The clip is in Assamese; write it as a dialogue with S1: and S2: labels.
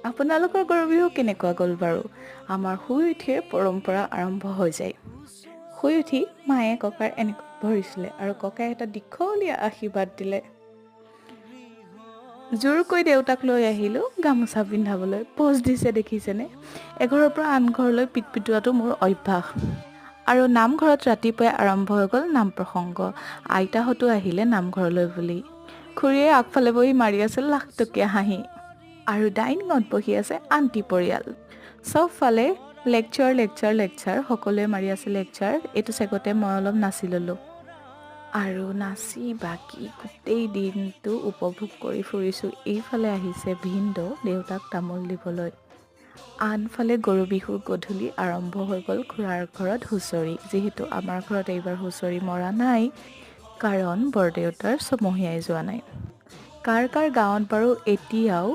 S1: আপোনালোকৰ গৰু বিহু কেনেকুৱা গ'ল বাৰু? আমাৰ শুই উঠিয়ে পৰম্পৰা আৰম্ভ হৈ যায়। শুই উঠি মায়ে ককাৰ এনেকৈ ভৰিছিলে আৰু ককাই এটা দীঘলীয়া আশীৰ্বাদ দিলে। জোৰকৈ দেউতাক লৈ আহিলোঁ গামোচা পিন্ধাবলৈ। প'জ দিছে, দেখিছেনে? এঘৰৰ পৰা আন ঘৰলৈ পিট পিটোৱাটো মোৰ অভ্যাস। আৰু নামঘৰত ৰাতিপুৱাই আৰম্ভ হৈ গ'ল নাম প্ৰসংগ। আইতাহঁতো আহিলে নামঘৰলৈ বুলি। খুৰীয়ে আগফালে বহি মাৰি আছিল লাখটকীয়া হাঁহি আৰু ডাইনিঙত বহি আছে আণ্টি পৰিয়াল। চবফালে লেকচাৰ, লেকচাৰ, লেকচাৰ। সকলোৱে মাৰি আছে লেকচাৰ। এইটো চেগতে মই অলপ নাচি ল'লোঁ আৰু নাচি বাগি গোটেই দিনটো উপভোগ কৰি ফুৰিছোঁ। এইফালে আহিছে ভিনদেউ দেউতাক তামোল দিবলৈ। আনফালে গৰু বিহুৰ গধূলি আৰম্ভ হৈ গ'ল খুৰাৰ ঘৰত হুঁচৰি। যিহেতু আমাৰ ঘৰত এইবাৰ হুঁচৰি মৰা নাই, কাৰণ বৰদেউতাৰ ছমহীয়াই যোৱা নাই। কাৰ কাৰ গাঁৱত বাৰু এতিয়াও